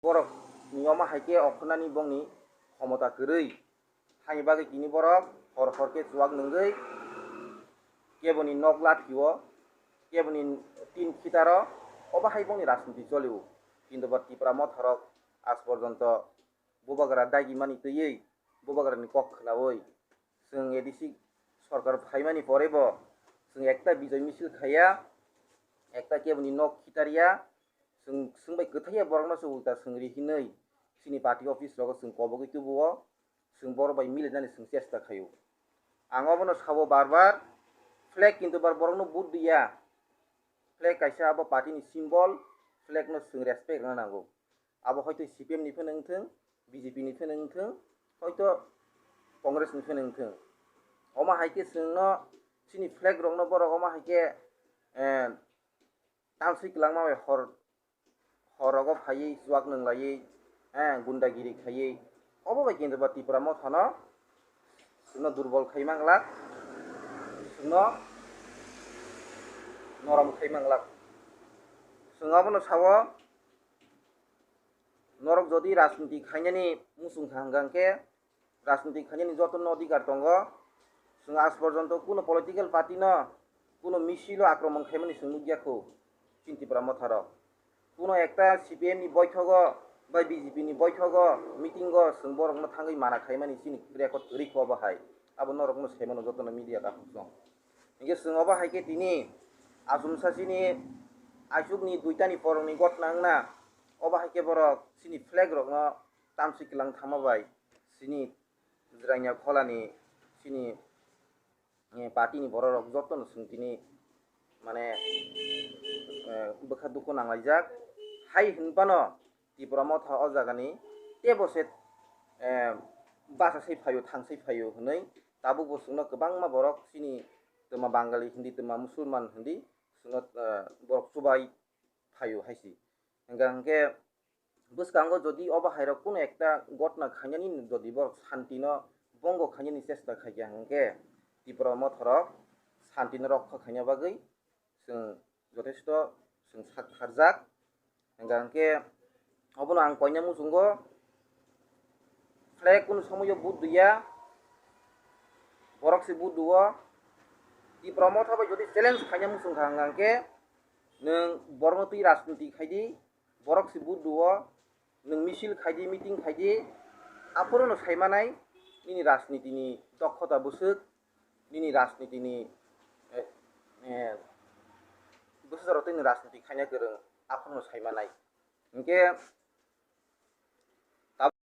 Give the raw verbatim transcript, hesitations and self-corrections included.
Borok ni omo hai khe okhornani bongni khomota kwrwi. Haini bagwi tini borok hor hor khe chuwak nungwi keboni nok lathio, keboni tin khitaro, obo hai bongni rajniti cholio. Kintu bo Tipra motharok aaj porjonto bubagra dagi mani twiwi, bubagrani kok khwnawi, chwng A D C sorkar phaimani porebo chwng ekta bijoy misil khaiya, ekta keboni nok khitarya, chwng, chwng bai kwthaiya borokno se ulta chwng ri hinwi chini party office rogo chwng kobogwi tubuo, chwng borok bai milinani chwng chesta khaio. Ang obono sao bar bar, flag kintu bar borokno vote diya, flag kaisa abo party ni symbol, flag no chwng respect rwna nango. Abo hoito C P M ni phano wngthwng, B J P ni phano wngthwng, hoito Congress ni phano wngthwng. Omo hai khe chwngno chini flag rokno borok omo hai khe, eh, tamswi kwlangma bai hor, hor rogo phaiwi chuwak nwnglaiwi, eh, gundagiri khaiwi. Obo bai kintu ba Tipra mothano chwngno durbol khai manglak, chwngno norom khai manglak. Chwng abono sao, norok jodi rajniti khainani muchung kha hwnkha hwnkhe, rajniti khainani jotono adhikar tongo. Chwng aaj porjonto kuno political party no kuno misil o akromon khaimani chwng nukya kho chini Tipra motharok. Kuno ekta C P M ni boithogo bai B J P ni boithogo, meeting o chwng borokno thangwi mana khaimani chini record kwrwi kho obo hai. Abo norokno saimano jotono media takhuk song. Hinkhe chwng obo hai khe tini achomsa chini aichukni duitani porokni gotna wngna, obo hai khe borok chini flag rokno tamswi kwlang thangma bai chini Jwraingya kholani chini, eh, party ni borok rok jotono chwng tini mane, eh, bwkha dukhu nanglaijak. Hai hwnphano Tipra motha o jagani teibo se, eh, bachasai phaio, thangsai phaio hwnwi tabukbo chwngno kwbangma borok chini twma Bangali hindi, twma Musulman hindi chwngno, eh, borok chubai phaio hai si. Hwnkha hwnkhe bwskango jodi obo hairok kuno ekta gotna khainani jodi borok santino bongo khainani chesta khaikha hwnkhe Tipra mothorok santino rokha khaina bagwi chwng jothesto chwng sak kharjak. Hwnkha hwnkhe obono ang koina muchungo flag kunu somoyo vote diya, borok se vote duo. Tipra motha bai jodi challenge khaina muchungkha hwnkha hwnkhe nwng borokno twi rajniti khaidi, borok se vote duo, nwng misil khaidi, meeting khaidi, aphuru no saimanai nini rajniti ni dokhota bwswk, nini rajniti ni, eh, eh, bwswk jora twi nwng rajniti khaina kwrwng, aphuru no saimanai. Hinkhe